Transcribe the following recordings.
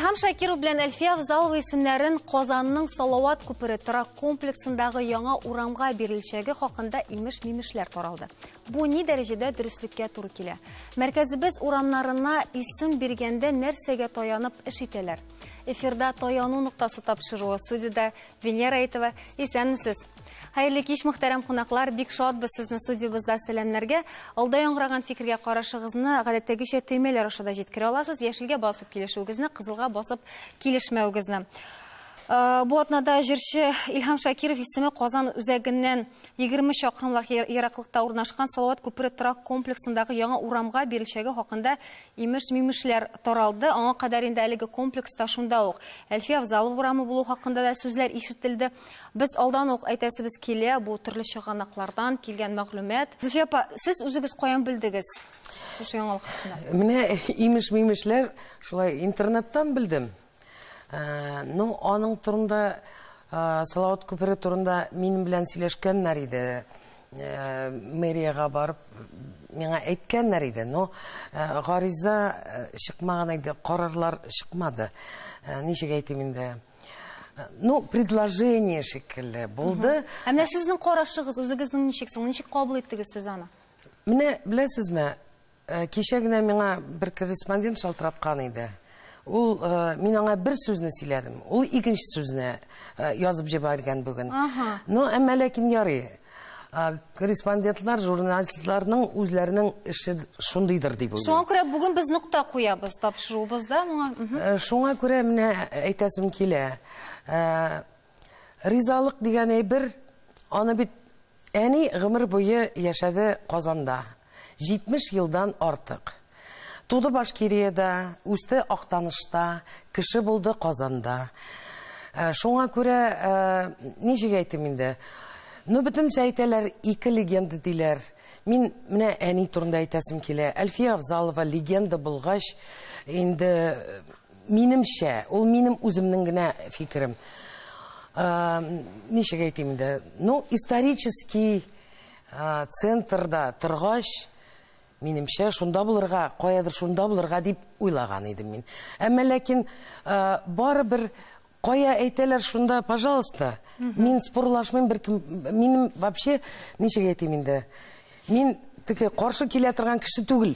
Илһам Шакиров белән Әлфия Авзалова исемнәрен Казанның Салават күпере торак комплексындагы яңа урамга бирелчәге хакында имеш-мимешләр таралды. Бу ни дәрәҗәдә дөреслеккә туры килә? Мәркәзебез урамнарына исем биргәндә нәрсәгә таянып эш итәләр? Эфирда Таяну ноктасы тапшыруы, студиядә Венера Әйтова. Исәнмесез. Хәерле кич, мөхтәрәм кунаклар, бик шатбыз сезне студиябездә сәламнәргә. Алда яңгыраган фикергә карашыгызны гадәттәгечә төймәләр аша да җиткерә аласыз. Яшелгә басып килешүегезне, кызылга басып килешмәвегезне. Бу атнада җырчы Илһам Шакиров исеме Казан үзәгеннән 20 чакрымлык ераклыкта урнашкан Салават күпере торак комплексындагы яңа урамга бирелчәге хакында имеш-мимешләр таралды. Аңа кадәр инде әлеге комплекста шунда ук Әлфия Авзалова урамы булу хакында да сүзләр ишетелде. Без алдан ук әйтәсебез килә, бу төрле чыганаклардан килгән мәгълүмат. Зөлфия апа, сез үзегез каян белдегез шушы яңалык хакында? Менә имеш-мимешләр шулай интернеттан белдем. Ну, аның турында, Салават күпере турында минем белән сөйләшкәннәр иде. Мэриягә барып, миңа әйткәннәр иде. Но гариза чыкмаган иде, карарлар чыкмады. Ничек әйтим инде? Ну, предложение шикелле булды. Ә менә сезнең карашыгыз, үзегезнең ничек соң? Ничек кабул иттегез сез аны? Менә беләсезме, кичә генә миңа бер корреспондент шалтыраткан иде. Ул, мин аңа бер сүзне сөйләдем. Ул икенче сүзне язып җибәргән бүген. Но әмма ләкин ярый. Корреспондентлар, журналистларның үзләренең эше шундыйдыр дип уйлыйм. Шуңа күрә бүген без нокта куябыз тапшыруыбызда моңа. Шуңа күрә менә әйтәсем килә. Ризалык дигән әйбер, аны бит әни гомер буе яшәде Казанда. 70 елдан артык. Туды Башкириядә, үсте Актанышта, кеше булды Казанда. Шуңа күрә, ничек әйтим инде? Ну, бөтенесе әйтәләр, ике легенда диләр. Мин менә әни турында әйтәсем килә. Әлфия Авзалова легенда булгач, инде минемчә, ул минем үземнең генә фикерем. Ничек әйтим инде? Ну, исторический центрда торгач, минемчә, шунда булырга, каядыр шунда булырга дип уйлаган идем мин. Әмма ләкин барыбер кая әйтәләр шунда, пожалуйста. Мин спорлашмыйм беркем, минем вообще ничек әйтим инде? Мин теге каршы килә торган кеше түгел.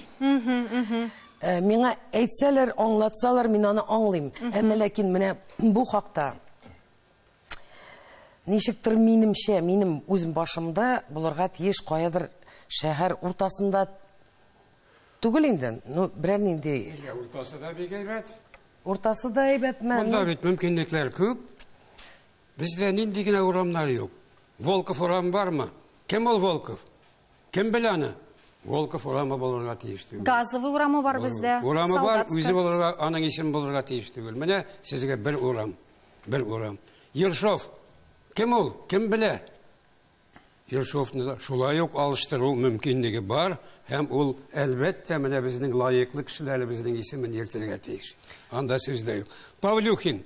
Миңа әйтсәләр, аңлатсалар, мин аны аңлыйм. Әмма ләкин менә бу хакта ничектер минемчә, минем үзем башымда булырга тиеш каядыр шәһәр уртасында түгел инде. Ну, берәр нинди. Уртасы да бик әйбәт. Уртасы да әйбәт, Монда бит мөмкинлекләр күп. Бездә нинди генә урамнар юк. Волков урамы бармы? Кем ул Волков? Кем белә аны? Волков урамы булырга тиеш түгел. Газовый урамы бар бездә. Урамы бар, үзе булырга, аның исеме булырга тиеш түгел. Менә сезгә бер урам, бер урам. Ершов. Кем ул? Кем белә? Ершовны да шулай ук алыштыру мөмкинлеге бар, һәм ул әлбәттә менә безнең лаеклы кешеләребезнең исемен йөртергә тиеш. Анда сүз дә юк. Павлюхин.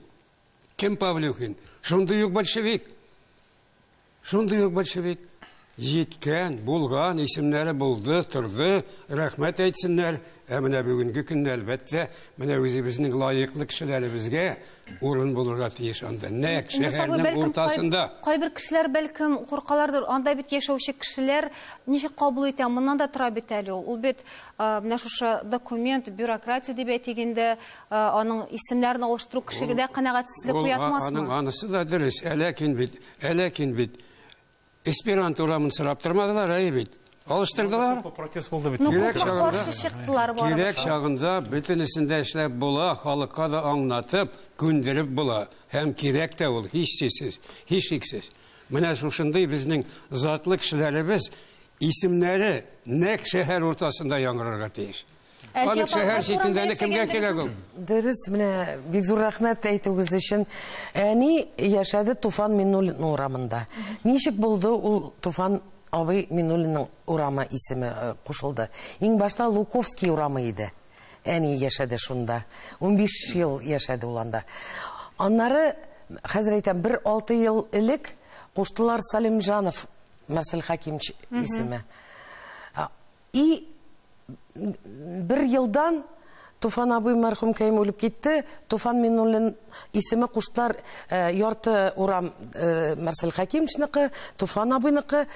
Кем Павлюхин? Шундый ук большевик. Шундый ук большевик. Җиткән, булган исемнәре булды, торды, рәхмәт әйтсеннәр. Ә менә бүгенге көндә әлбәттә, менә үзебезнең лаеклы кешеләребезгә урын булырга тиеш анда. Нәкъ шәһәрнең уртасында. Кайбер кешеләр бәлкем куркалардыр, анда бит яшәүче кешеләр ничек кабул итә, моннан да тора бит әле ул. Ул бит менә шушы документ, бюрократия дип әйтик инде, аның исемнәрен алыштыру кешегә дә канәгатьсезлек уятмасмы? Аның анысы да дөрес, әләкин бит, әләкин бит. Эсперанто урамын сорап тормадылар, әй бит. Алыштырдылар. Протест булды бит. Ну, күпме каршы чыктылар барыбер. Кирәк чагында бөтенесен дә эшләп була, халыкка да аңлатып, күндереп була. Һәм кирәк тә ул, һичшиксез, һичшиксез. Менә шушындый безнең затлы кешеләребез исемнәре нәкъ шәһәр уртасында яңгырарга тиеш. Әлфия Аның шәһәр апа, читендә урамда кемгә яшәгән кирәк ул? Дөрес, менә бик зур рәхмәт әйтүегез өчен. Әни яшәде Туфан Миннуллин урамында. Ничек булды ул Туфан абый Миннуллинның урамы исеме кушылды? Иң башта Луковский урамы иде. Әни яшәде шунда. 15 ел яшәде ул анда. Аннары, хәзер әйтәм, бер 6 ел элек куштылар Салимҗанов Марсель Хакимович исеме. И бер елдан Туфан абый мәрхүмкәем үлеп китте. Туфан Миннуллин исеме куштылар, ярты урам Марсель Хәкимовичныкы, Туфан абыйныкы.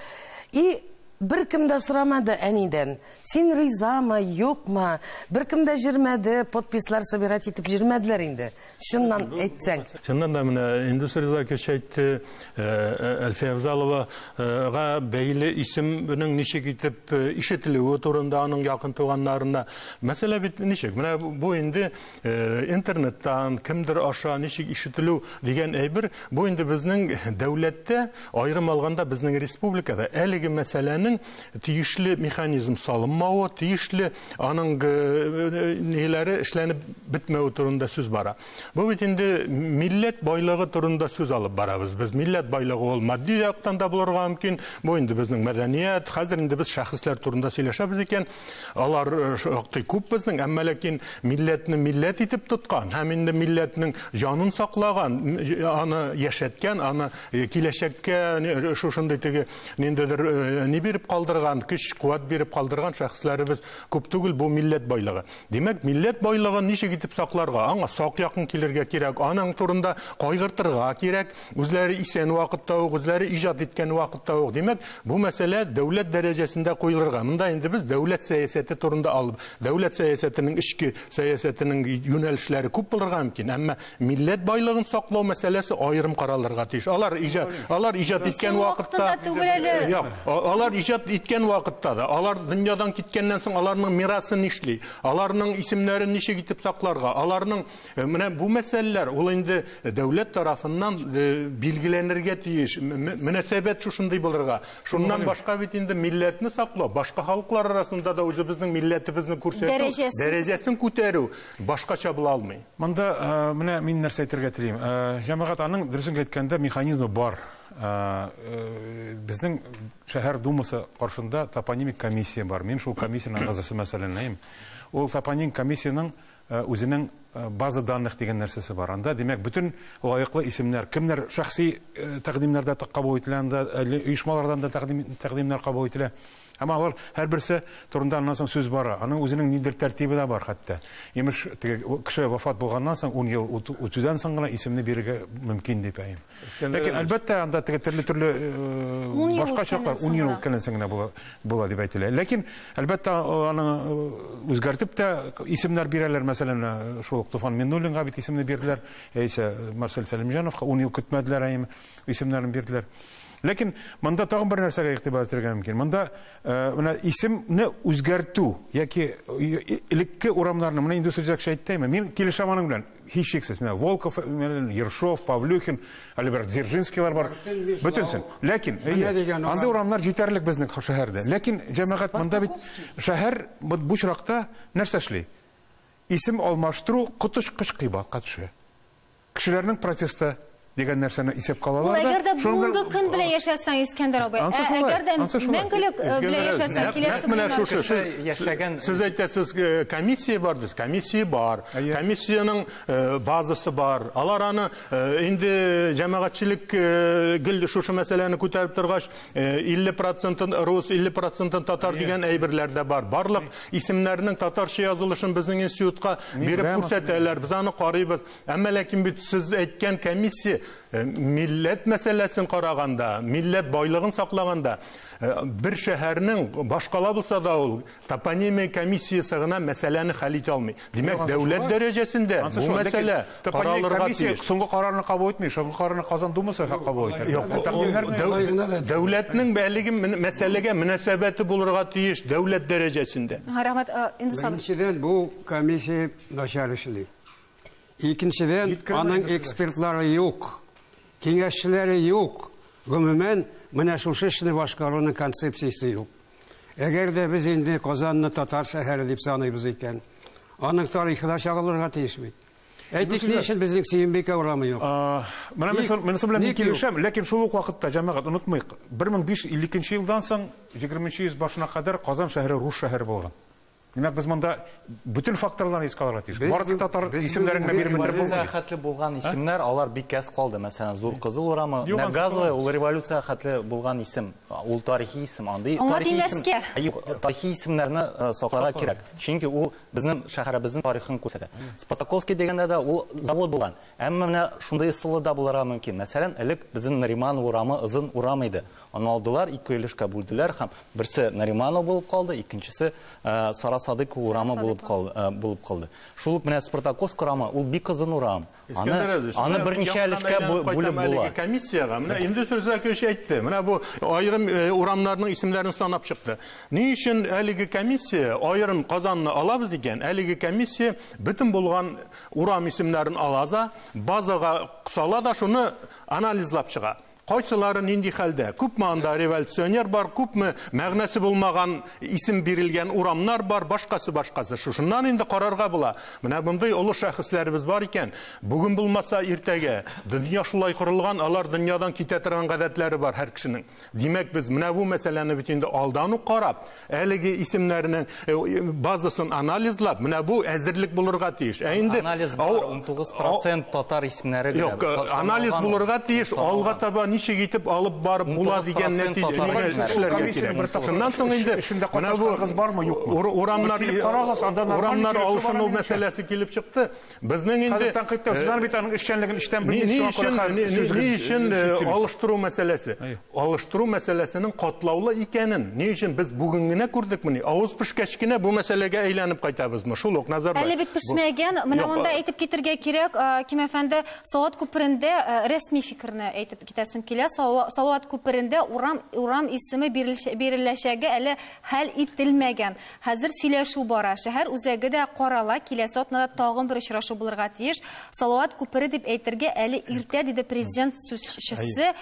И бер кем дә сорамады әнидән. Син ризамы, юкмы? Бер кем дә җирмәде, подпислар собирать итеп җирмәделәр инде. Чыннан әйтсәң. Чыннан да менә Индус Ризакович әйтте, Әлфия Авзаловага бәйле исемнең ничек итеп ишетелүе турында аның якын туганнарына. Мәсьәлә бит ничек? Менә бу инде интернеттан кемдер аша ничек ишетелү дигән әйбер, бу инде безнең дәүләттә, аерым алганда безнең республикада әлеге мәсьәләнең тиешле механизм салынмавы, тиешле аның ниләре эшләнеп бетмәве турында сүз бара. Бу бит инде милләт байлыгы турында сүз алып барабыз. Без милләт байлыгы ул матди яктан да булырга мөмкин. Бу инде безнең мәдәният, хәзер инде без шәхесләр турында сөйләшәбез икән, алар шактый күп безнең, әмма ләкин милләтне милләт итеп тоткан һәм инде милләтнең җанын саклаган, аны яшәткән, аны киләчәккә шушындый теге ниндидер ни биреп калдырган, көч, куәт биреп калдырган шәхесләребез күп түгел, бу милләт байлыгы. Димәк, милләт байлыгын ничек итеп сакларга? Аңа сак якын килергә кирәк, аның турында кайгыртырга кирәк, үзләре исән вакытта ук, үзләре иҗат иткән вакытта ук. Димәк, бу мәсьәлә дәүләт дәрәҗәсендә куелырга. Монда инде без дәүләт сәясәте турында алып, дәүләт сәясәтенең эчке сәясәтенең юнәлешләре күп булырга мөмкин, әмма милләт байлыгын саклау мәсьәләсе аерым каралырга тиеш. Алар иҗат иткән вакытта, юк, алар иҗат иткән вакытта да, алар дөньядан киткәннән соң аларның мирасын нишли, аларның исемнәрен ничек итеп сакларга, аларның менә бу мәсьәләләр ул инде дәүләт тарафыннан билгеләнергә тиеш. Мөнәсәбәт шушындый булырга. Шуннан башка бит инде милләтне саклау, башка халыклар арасында да үзебезнең милләтебезне күрсәтү, дәрәҗәсен күтәрү башкача була алмый. Монда менә мин нәрсә әйтергә телим. Җәмәгать аның дөресен әйткәндә механизмы бар. Безнең шәһәр думасы каршында топонимик комиссия бар. Мин шул комиссиянең әгъзасы мәсәлән. Ул топонимик комиссиянең үзенең база данных дигән нәрсәсе бар. Анда, димәк, бөтен лаеклы исемнәр, кемнәр шәхси тәкъдимнәрдә кабул ителә, анда оешмалардан да тәкъдимнәр кабул ителә. Әмма алар һәрберсе турында аннан соң сүз бара. Аның үзенең ниндидер тәртибе дә бар хәтта. Имеш, теге кеше вафат булганнан соң 10 ел үтүдән соң гына исемне бирергә мөмкин дип әйтәм. Ләкин әлбәттә анда теге төрле-төрле башка чаклар 10 ел үткәннән соң генә була дип әйтелә. Ләкин әлбәттә аны үзгәртеп тә исемнәр бирәләр, мәсәлән, шул Туфан Миннуллинга бит исемне бирделәр, яисә Марсель Сәлимҗановка 10 ел көтмәделәр, әйме исемнәрен бирделәр. Ләкин монда тагын бер нәрсәгә игътибар итәргә мөмкин. Монда менә исемне үзгәртү яки элекке урамнарны, менә инде сүз әйттеме, мин килешәм аның белән, һичшиксез. Менә Волков, Ершов, Павлюхин, әле бер Дзержинскийлар бар. Бөтенсен. Ләкин андый урамнар җитәрлек безнең шәһәрдә. Ләкин җәмәгать монда бит шәһәр бу очракта нәрсә эшли? Исем алмаштыру коточкыч кыйбатка төшә. Кешеләрнең протесты дигән нәрсәне исәпкә алалар да. Әгәр дә бүгенге көн белән яшәсәң, Искәндәр абый, әгәр дә мәңгелек белән яшәсәң, киләсе менә шушы яшәгән. Сез әйтәсез, комиссия бар диз, комиссия бар. Комиссиянең базасы бар. Алар аны инде җәмәгатьчелек гел шушы мәсьәләне күтәреп торгач, 50% рус, 50% татар дигән әйберләр дә бар. Барлык исемнәрнең татарча язылышын безнең институтка биреп күрсәтәләр. Без аны карыйбыз. Әмма ләкин бит сез әйткән комиссия милләт мәсьәләсен караганда, милләт байлыгын саклаганда, бер шәһәрнең башкала булса да ул топонимия комиссиясе гына мәсьәләне хәл итә алмый. Димәк, дәүләт дәрәҗәсендә бу мәсьәлә каралырга тиеш. Соңгы карарны кабул итми, соңгы карарны Казан Думасы кабул итә. Дәүләтнең әлеге мәсьәләгә мөнәсәбәте булырга тиеш дәүләт дәрәҗәсендә. Рәхмәт, Индус абый. Беренчедән, бу комиссия начар эшли. Икенчедән, аның экспертлары юк, киңәшчеләре юк. Гомумән, менә шушы эшне башкаруның концепциясе юк. Әгәр дә без инде Казанны татар шәһәре дип саныйбыз икән, аның тарихы да чагылырга тиеш бит. Әйтик, ни өчен безнең Сөембикә урамы юк? Менә монысы белән мин килешәм, ләкин шул ук вакытта, җәмәгать, онытмыйк, 1552 елдан соң 20-нче йөз башына кадәр Казан шәһәре рус шәһәре булган. Димәк, без монда бөтен факторларны искә алырга тиеш. Бары татар исемнәрен генә биреп бетереп булмый. Революция хәтле булган исемнәр, алар бик әз калды. Мәсәлән, Зур Кызыл урамы, Газовая, ул революция хәтле булган исем, ул тарихи исем. Андый тарихи исемнәрне сакларга кирәк. Чөнки ул безнең шәһәребезнең тарихын күрсәтә. Спартаковский дигәндә дә ул завод булган. Әмма менә шундый ысулы да булырга мөмкин. Мәсәлән, элек безнең Нариманов урамы озын урам иде. Аны алдылар, ике өлешкә бүлделәр һәм берсе Нариманов булып калды, икенчесе Сара Садыкова урамы булып калды. Шул ук менә Спартаковск урамы, ул бик озын урам. Аны берничә өлешкә бүлеп була. Комиссиягә менә Индус Рзакович әйтте. Менә бу аерым урамнарның исемнәрен санап чыкты. Ни өчен әлеге комиссия аерым Казанны алабыз икән? Әлеге комиссия бөтен булган урам исемнәрен ала да, базага сала да шуны анализлап чыга. Кайсылары нинди хәлдә? Күпме анда революционер бар, күпме мәгънәсе булмаган исем бирелгән урамнар бар, башкасы башкасы. Шушыннан инде карарга була. Менә мондый олы шәхесләребез бар икән. Бүген булмаса иртәгә дөнья шулай корылган, алар дөньядан китә торган гадәтләре бар һәр кешенең. Димәк, без менә бу мәсьәләне бит инде алдан ук карап, әлеге исемнәрнең базасын анализлап, менә бу әзерлек булырга тиеш. Ә инде анализ бар, 19% татар исемнәре генә. Юк, анализ булырга тиеш, алга таба ничек итеп алып барып була дигән нәтиҗә эшләргә кирәк. Шуннан соң инде менә бу урамнар алышыну мәсьәләсе килеп чыкты. Безнең инде сез бит аның эшчәнлеген эштән белмисез. Ни өчен алыштыру мәсьәләсе? Алыштыру мәсьәләсенең катлаулы икәнен ни өчен без бүген генә күрдекмени? Авыз пешкәч кенә бу мәсьәләгә әйләнеп кайтабызмы? Шул ук Назарбаев. Әле бит пешмәгән. Менә монда әйтеп китергә кирәк, Ким әфәнде, Салават күперендә рәсми фикерне әйтеп китәсем килә. Салават күперендә урам исеме биреләчәге әле хәл ителмәгән. Хәзер сөйләшү бара. Шәһәр үзәге дә карала. Киләсе атнада тагын бер очрашу булырга тиеш. Салават күпере дип әйтергә әле иртә, диде президент сүзчесе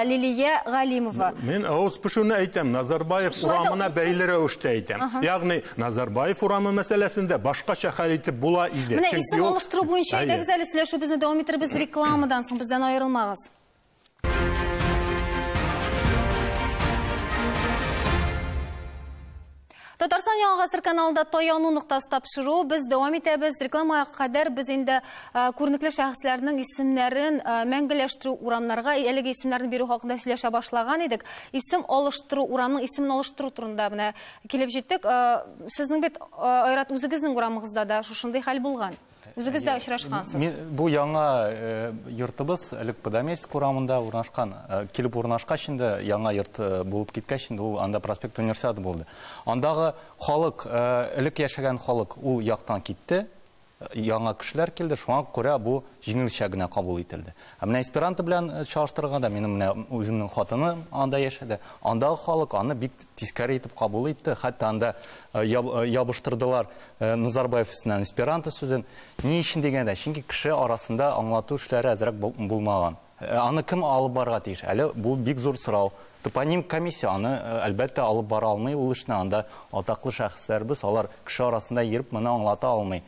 Лилия Галимова. Мин авыз пешүне әйтәм, Назарбаев урамына бәйле рәвештә әйтәм. Ягъни Назарбаев урамы мәсьәләсендә башкача хәл итеп була иде. Менә исем алыштыру буенча әйдәгез әле сөйләшүебезне дәвам итәрбез рекламадан соң, бездән аерылмагыз. Татарстан Яңа Гасыр каналында таяну ноктасы тапшыру. Без дәвам итәбез. Рекламага кадәр без инде күренекле шәхесләрнең исемнәрен мәңгеләштерү, урамнарга әлеге исемнәрне бирү хакында сөйләшә башлаган идек. Исем алыштыру, урамның исемен алыштыру турында менә килеп җиттек. Сезнең бит Айрат үзегезнең урамыгызда да шушындый хәл булган. Үзегез дә очрашкансыз. Бу яңа йортыбыз элек Подомейск урамында урнашкан. Килеп урнашкач инде яңа йорт булып киткәч инде ул анда проспект Универсиада булды. Андагы халык, элек яшәгән халык ул яктан китте. Яңа кешеләр килде, шуңа күрә бу җиңелчә генә кабул ителде. Ә менә эсперанто белән чагыштырганда минем менә үземнең хатыным анда яшәде. Андагы халык аны бик тискәре итеп кабул итте. Хәтта анда ябыштырдылар Назарбаев өстеннән эсперанто сүзен. Ни өчен дигәндә, чөнки кеше арасында аңлату эшләре әзрәк булмаган. Аны кем алып барырга тиеш? Әле бу бик зур сорау. Топоним комиссия аны әлбәттә алып бара алмый ул эшне. Анда атаклы шәхесләрбез, алар кеше арасында йөреп моны аңлата алмый.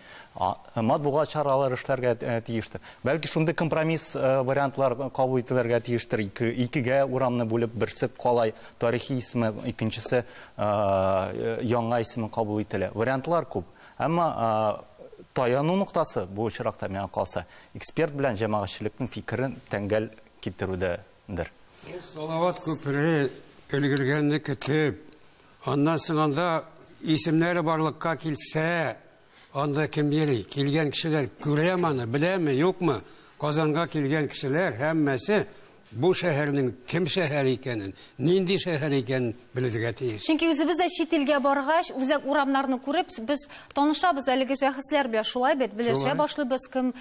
Матбугат чаралары эшләргә тиештер. Бәлки шундый компромисс вариантлар кабул ителергә тиештер. Икегә урамны бүлеп, берсе калай тарихи исеме, икенчесе яңа исеме кабул ителә. Вариантлар күп. Әмма таяну ноктасы бу очракта миңа калса, эксперт белән җәмәгатьчелекнең фикерен тәңгәл китерүдәдер. Салават күпере өлгергәнне көтеп, аннан соң анда исемнәре барлыкка килсә, анда кем йөри? Килгән кешеләр күрәме аны, беләме, юкмы? Казанга килгән кешеләр һәммәсе бу шәһәрнең кем шәһәр икәнен, нинди шәһәр икәнен белергә тиеш. Чөнки үзебез дә чит илгә баргач, үзәк урамнарны күреп, без танышабыз әлеге шәхесләр белән, шулай бит, белешә башлыйбыз, кем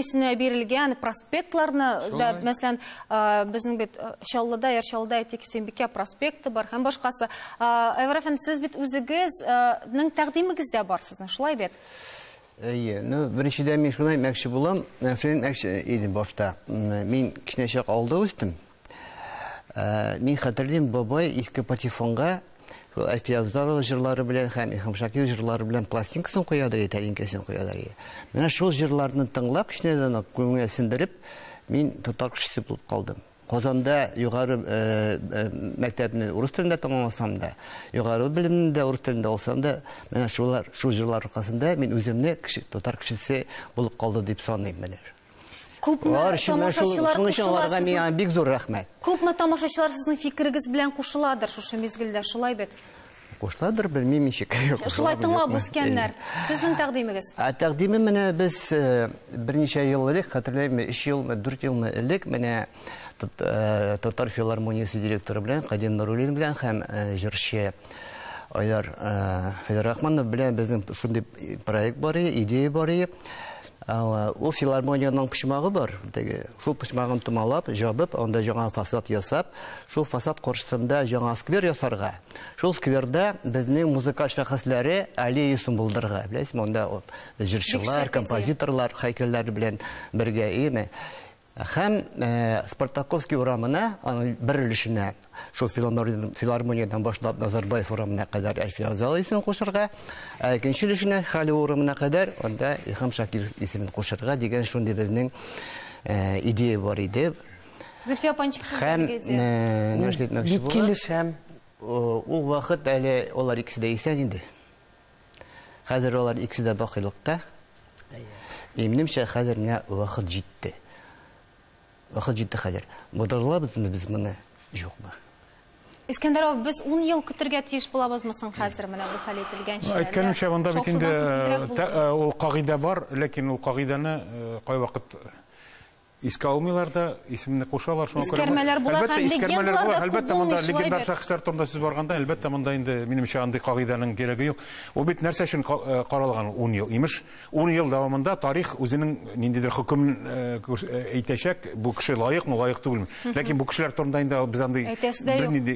исенә бирелгән проспектларны да, мәсәлән, безнең бит Чаллыда, Яр Чаллыда әйтик, Сөембикә проспекты бар һәм башкасы. Айвар әфәнде, сез бит үзегезнең тәкъдимегез дә бар сезнең, шулай бит? Әйе, ну, беренчедән мин шуны әйтмәкче булам, шуны әйтмәкче идем башта. Мин кечкенә чак авылда үстем. Мин хәтерлим, бабай иске патефонга шул Әлфия Авзалова җырлары белән һәм Илһам Шакиров җырлары белән пластинкасын куядыр иде, тәлинкәсен куядыр иде. Менә шул җырларны тыңлап, кечкенәдән үк күңелгә сеңдереп, мин татар кешесе булып калдым. Казанда югары мәктәпне урыс телендә тәмамласам да, югары белемне дә урыс телендә алсам да, менә шулар, шул җырлар аркасында мин үземне татар кешесе булып калды дип саныйм менә. Күпме тамашачылар кушыла миңа бик зур рәхмәт. Күпме тамашачылар сезнең фикерегез белән кушыладыр шушы мизгелдә, шулай бит? Кушыладыр, белмим ничек. Шулай тыңлап үскәннәр. Сезнең тәкъдимегез? Ә тәкъдимем менә без берничә ел элек, хәтерләмим, 3 елмы, 4 елмы элек менә Татар филармониясе директоры белән Кадим Нуруллин белән һәм җырчы Айдар Фәйзрахманов белән безнең шундый проект бар, идея бар. Ул филармониянең почмагы бар. Теге шул почмагын томалап, җабып, анда яңа фасад ясап, шул фасад каршысында яңа сквер ясарга. Шул скверда безнең музыка шәхесләре аллеясын булдырырга. Беләсезме, анда җырчылар, композиторлар һәйкәлләре белән бергә, име. Һәм Спартаковский урамына, аның бер өлешенә, шул филармониядән башлап Назарбаев урамына кадәр Әлфия Авзалова исемен кушырга, ә икенче өлешенә Хәлиуллин урамына кадәр анда Илһам Шакиров исемен кушырга дигән шундый безнең идея бар иде. Зөлфия апа, ничек сезгә идея? Нәрсә әйтмәкче була? Килешәм. Ул вакыт әле алар икесе дә исән инде. Хәзер алар икесе дә бакыйлыкта. Минемчә, хәзер менә вакыт җитте. Вакыт җитте хәзер. Булдырылабызмы без моны? Юкмы? Искәндәр абый, без 10 ел көтергә тиеш булабызмы соң хәзер менә бу хәл ителгәнче? Әйткәнемчә, монда бит инде ул кагыйдә бар, ләкин ул кагыйдәне кайвакыт искә алмыйлар да, исемне кушалар, шуңа күрә. Искәрмәләр була һәм легендалар да. Әлбәттә, монда легендар шәхесләр турында сүз барганда, әлбәттә, монда инде минемчә андый кагыйдәнең кирәге юк. Ул бит нәрсә өчен каралган 10 ел? Имеш, 10 ел дәвамында тарих үзенең ниндидер хөкемен әйтәчәк, бу кеше лаекмы, лаек түгелме. Ләкин бу кешеләр турында инде без андый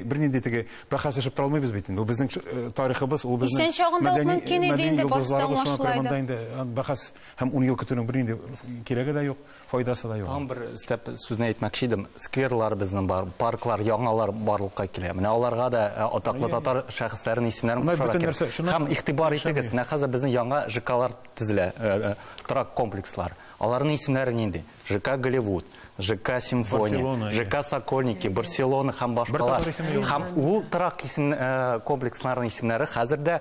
бернинди теге бәхәсләшеп тора алмыйбыз бит инде. Ул безнең тарихыбыз, ул безнең мәдәни йолдызларыбыз, шуңа күрә монда инде бәхәс һәм 10 ел көтүнең бернинди кирәге дә юк, файдасы да юк. Тагын бер өстәп сүзне әйтмәкче идем. Скверлар безнең бар, парклар, яңалар барлыкка килә. Менә аларга да атаклы татар шәхесләренең исемнәрен кушарга кирәк. Һәм игътибар итегез, менә хәзер безнең яңа ЖКлар төзелә, торак комплекслар. Аларның исемнәре нинди? ЖК Голливуд, ЖК Симфония, ЖК Сокольники, Барселона һәм башкалар. Һәм ул торак комплексларының исемнәре хәзер дә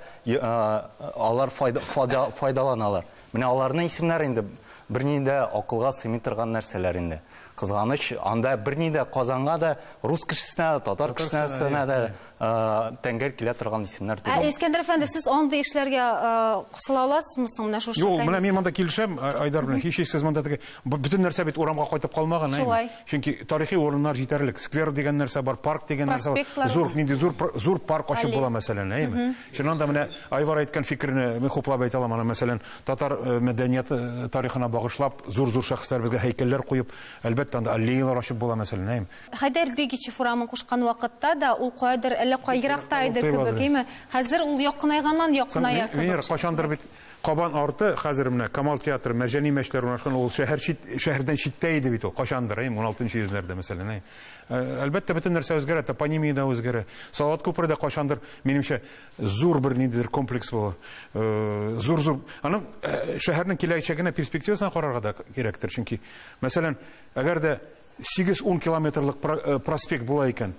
алар файдаланалар. Менә аларның исемнәре инде берни дә акылга сыймый торган нәрсәләр инде. Кызганыч, анда берни дә Казанга да, рус кешесенә дә, татар кешесенә дә тәңгәл килә торган исемнәр түгел. Искәндәр әфәнде, сез андый эшләргә кысыла аласызмы соң менә шушы? Юк, менә мин монда килешәм, Айдар белән. Һичшиксез монда теге бөтен нәрсә бит урамга кайтып калмаган, әйме? Чөнки тарихи урыннар җитәрлек. Сквер дигән нәрсә бар, парк дигән нәрсә бар. Зур, нинди зур парк ачып була, мәсәлән, әйме? Чыннан да менә Айвар әйткән фикерне мин хуплап әйтә алам, ана мәсәлән, татар мәдәнияте тарихына багышлап, зур-зур шәхесләр безгә һәйкәлләр куеп, әлбәттә, анда аллеялар ачып була, мәсәлән, әйме? Хәйдәр Бигичев урамын кушкан вакытта да ул каядыр әллә кай еракта иде кебек, әйме? Хәзер ул якынайганнан якыная кебек. Венера, кайчандыр бит Кабан арты, хәзер менә Камал театры, Мәрҗани мәчетләре урнашкан, ул шәһәр чит, шәһәрдән читтә иде бит ул, кайчандыр, әйме, 16 йөзләрдә, мәсәлән, әйме? Әлбәттә, бөтен нәрсә үзгәрә, топонимия дә үзгәрә. Салават күпере дә кайчандыр, минемчә, зур бер ниндидер комплекс була. Зур-зур. Аның шәһәрнең киләчәгенә перспективасына карарга да кирәктер, чөнки, мәсәлән, әгәр дә 8-10 километрлык проспект була икән,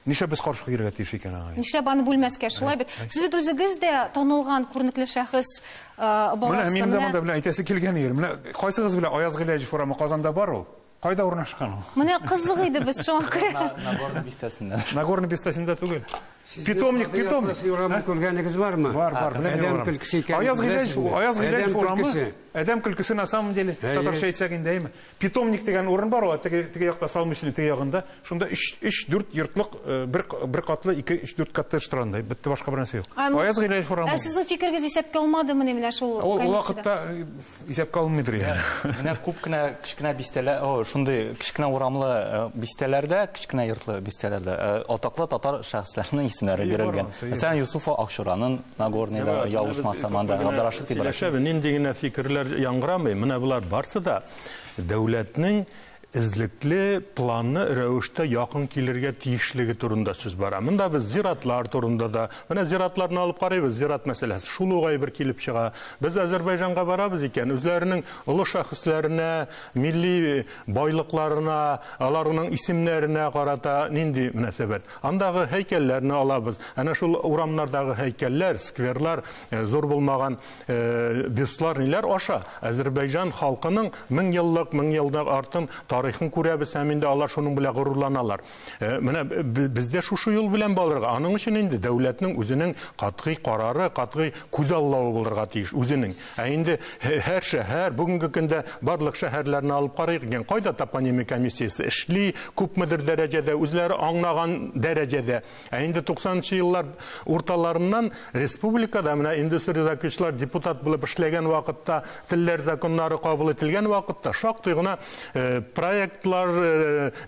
нишләп без каршы килергә тиеш икән аңа? Нишләп аны бүлмәскә, шулай бит? Сез бит үзегез дә танылган күренекле шәхес баласы. Менә минем дә монда белән әйтәсе килгән иде. Менә кайсыгыз белә Аяз Гыйләҗев урамы Казанда бар ул? Кайда урнашкан ул? Менә кызык иде без шуңа күрә. Нагорный бистәсендә. Нагорный бистәсендә түгел. Питомник, питомник. Урамын күргәнегез бармы? Бар, бар. Адәм көлкесе икән. Аяз Гыйләҗев, Аяз Гыйләҗев урамы. Адәм көлкесе на самом деле, татарча әйтсәк инде, әйме? Питомник дигән урын бар, ул теге якта Салмышный теге ягында. Шунда 3-4 йортлык, бер катлы, 2-3-4 коттедж торганда. Бетте, башка бер нәрсә юк. Аяз Гыйләҗев урамы. Ә сезнең фикерегез исәпкә алмадымы менә шул комиссиядә? Ул вакытта исәпкә алынмыйдыр яни. Менә күп кенә кечкенә бистәләр, шундый кечкенә урамлы бистәләрдә, кечкенә йортлы бистәләрдә атаклы татар шәхесләренең исемнәре бирелгән. Мәсәлән, Юсуф Акчураның Нагорныйда ялгышмасам, анда Габдрашит Ибраһим. Нинди генә фикерләр яңгырамый, менә болар барсы да дәүләтнең эзлекле планны рәвештә якын килергә тиешлеге турында сүз бара. Монда без зиратлар турында да, менә зиратларны алып карыйбыз, зират мәсьәләсе шул ук әйбер килеп чыга. Без Азәрбайҗанга барабыз икән, үзләренең олы шәхесләренә, милли байлыкларына, аларның исемнәренә карата нинди мөнәсәбәт. Андагы һәйкәлләрне алабыз. Әнә шул урамнардагы һәйкәлләр, скверлар, зур булмаган бюстлар ниләр аша Азәрбайҗан халкының мең еллык, мең елдан артын тарихын күрәбез һәм инде алар шуның белән горурланалар. Менә бездә шушы юл белән барырга. Аның өчен инде дәүләтнең үзенең катгый карары, катгый күзаллавы булырга тиеш үзенең. Ә инде һәр шәһәр, бүгенге көндә барлык шәһәрләрне алып карыйк икән, кайда топонимия комиссиясе эшли, күпмедер дәрәҗәдә, үзләре аңлаган дәрәҗәдә. Ә инде 90-нчы еллар урталарыннан республикада менә Индус Ризаковичлар депутат булып эшләгән вакытта, телләр законнары кабул ителгән вакытта шактый гына проектлар,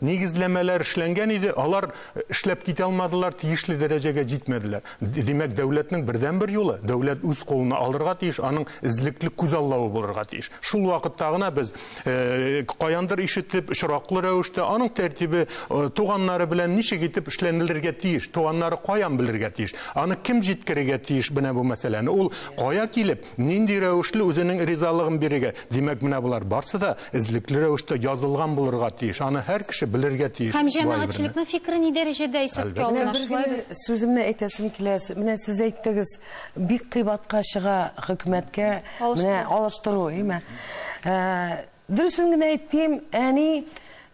нигезләмәләр эшләнгән иде, алар эшләп китә алмадылар, тиешле дәрәҗәгә җитмәделәр. Димәк, дәүләтнең бердәнбер юлы, дәүләт үз кулына алырга тиеш, аның эзлекле күзаллавы булырга тиеш. Шул вакытта гына без каяндыр ишетеп, очраклы рәвештә аның тәртибе, туганнары белән ничек итеп эшләнелергә тиеш, туганнары каян белергә тиеш, аны кем җиткерергә тиеш менә бу мәсьәләне, ул кая килеп, нинди рәвешле үзенең ризалыгын бирергә. Димәк, менә болар барсы да эзлекле рәвештә язылган булырга тиеш. Аны һәр кеше белергә тиеш. Һәм җәмәгатьчелекнең фикере ни дәрәҗәдә исәпкә алына? Шулай сүземне әйтәсем килә. Менә сез әйттегез, бик кыйбатка чыга хөкүмәткә менә алыштыру, әйме? Дөресен генә әйтим, әни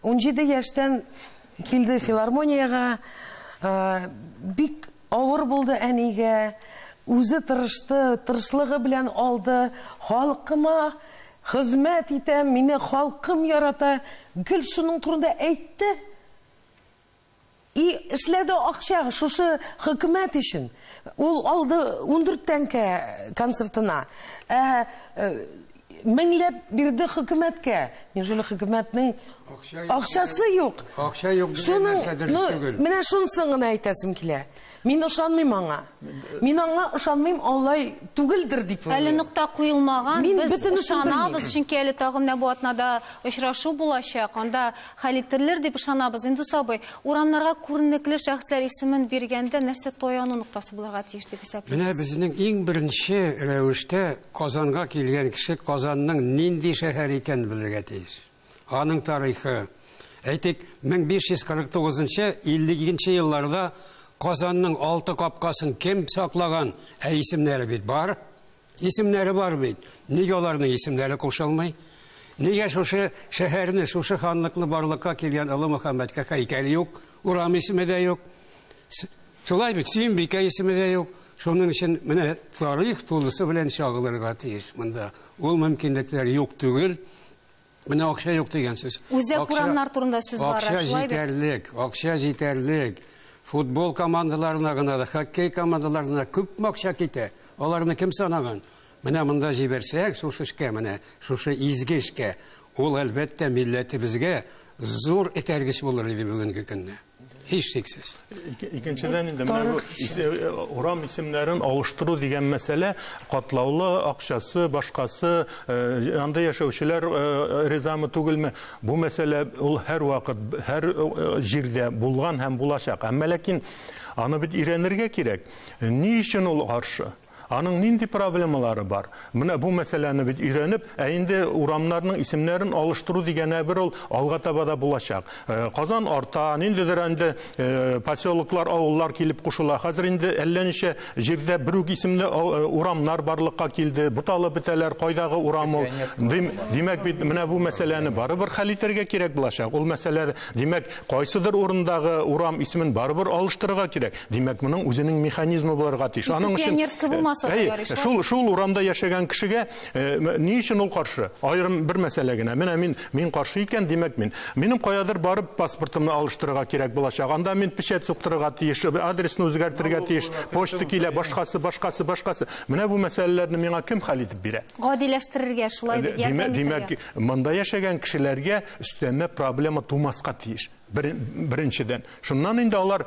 17 яшьтән килде филармониягә, бик авыр булды әнигә. Үзе тырышты, тырышлыгы белән алды. Халкыма хезмәт итәм, мине халкым ярата. Гел шуның турында әйтте. И эшләде акча шушы хөкүмәт өчен. Ул алды 14 тәңкә концертына. Меңләп бирде хөкүмәткә. Неужели хөкүмәтнең акчасы юк? Акча юк дигән нәрсә дөрес түгел. Менә шунысын гына әйтәсем килә. Мин ышанмыйм аңа. Мин аңа ышанмыйм, алай түгелдер дип уйлыйм. Әле нокта куелмаган, без ышанабыз, чөнки әле тагын менә бу атнада очрашу булачак, анда хәл ителер дип ышанабыз. Индус абый, урамнарга күренекле шәхесләр исемен биргәндә нәрсә таяну ноктасы булырга тиеш дип исәплисез? Менә безнең иң беренче рәвештә Казанга килгән кеше Казанның нинди шәһәр икәнен белергә тиеш. Аның тарихы. Әйтик, 1549-52 елларда Казанның 6 капкасын кем саклаган? Ә исемнәре бит бар. Исемнәре бар бит. Нигә аларның исемнәре кушылмый? Нигә шушы шәһәрне, шушы ханлыкны барлыкка килгән Олы Мөхәммәткә һәйкәл юк, урам исеме дә юк. Шулай бит, Сөембикә исеме дә юк. Шуның өчен менә тарих тулысы белән чагылырга тиеш монда. Ул мөмкинлекләр юк түгел. Менә акча юк дигән сүз. Үзәк урамнар турында сүз бара, шулай бит. Акча җитәрлек, акча җитәрлек. Футбол командаларына гына да, хоккей командаларына күп акча китә. Аларны кем санаган? Менә монда җибәрсәк, шушы эшкә, менә шушы изге эшкә, ул әлбәттә милләтебезгә зур этәргеч булыр иде бүгенге көндә. Һичшиксез. Икенчедән инде менә бу урам исемнәрен алыштыру дигән мәсьәлә катлаулы, акчасы, башкасы, анда яшәүчеләр ризамы түгелме? Бу мәсьәлә ул һәр вакыт, һәр җирдә булган һәм булачак. Әмма ләкин аны бит өйрәнергә кирәк. Ни өчен ул каршы? Аның нинди проблемалары бар? Менә бу мәсьәләне бит өйрәнеп, ә инде урамнарның исемнәрен алыштыру дигән әйбер ул алга таба да булачак. Казан арта, ниндидер инде поселоклар, авыллар килеп кушыла. Хәзер инде әллә ничә җирдә бер үк исемле урамнар барлыкка килде. Буталып бетәләр, кайдагы урам ул? Димәк бит менә бу мәсьәләне барыбер хәл итәргә кирәк булачак. Ул мәсьәлә, димәк, кайсыдыр урындагы урам исемен барыбер алыштырырга кирәк. Димәк, моның үзенең механизмы булырга тиеш. Аның өчен шул урамда яшәгән кешегә ни өчен ул каршы? Аерым бер мәсьәлә генә. Менә мин каршы икән, димәк мин. Минем каядыр барып паспортымны алыштырырга кирәк булачак. Анда мин печать суктырырга тиеш, адресны үзгәртергә тиеш, почта килә, башкасы, башкасы, башкасы. Менә бу мәсьәләләрне миңа кем хәл итеп бирә? Гадиләштерергә, шулай бит, ярдәм итәргә. Димәк, монда яшәгән кешеләргә өстәмә проблема тумаска тиеш. Беренчедән. Шуннан инде алар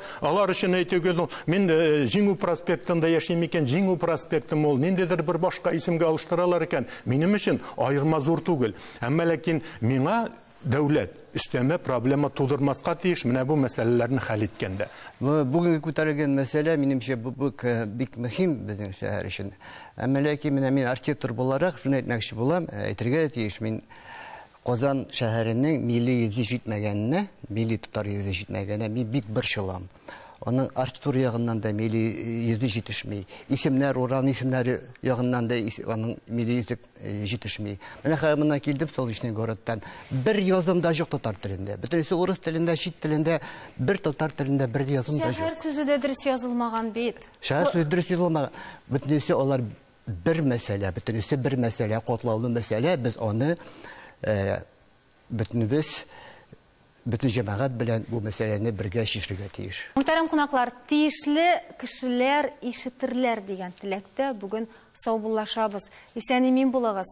өчен әйтүгә, мин Җиңү проспектында яшим икән, Җиңү проспектым ул, ниндидер бер башка исемгә алыштыралар икән, минем өчен аерма зур түгел. Әмма ләкин миңа дәүләт өстәмә проблема тудырмаска тиеш менә бу мәсьәләләрне хәл иткәндә. Бүгенге күтәрелгән мәсьәлә, минемчә, бу бик мөһим безнең шәһәр өчен. Әмма ләкин менә мин архитектор буларак шуны әйтмәкче булам, әйтергә тиеш мин Казан шәһәренең милли йөзе җитмәгәненә, милли татар йөзе җитмәгәненә мин бик борчылам. Аның архитектура ягыннан да милли йөзе җитешми. Исемнәр, урам исемнәре ягыннан да аның милли йөзе җитешми. Менә хәзер моннан килдем Солнечный городтан. Бер язым да юк татар телендә. Бөтенесе урыс телендә, чит телендә, бер татар телендә бер язым да юк. Шәһәр сүзе дә дөрес язылмаган бит. Шәһәр сүзе дөрес язылмаган. Бөтенесе алар бер мәсьәлә, бөтенесе бер мәсьәлә, катлаулы мәсьәлә. Без аны бөтенебез, бөтен җәмәгать белән бу мәсьәләне бергә чишергә тиеш. Мөхтәрәм кунаклар, тиешле кешеләр ишетерләр дигән теләктә бүген саубуллашабыз. Исән-имин булыгыз.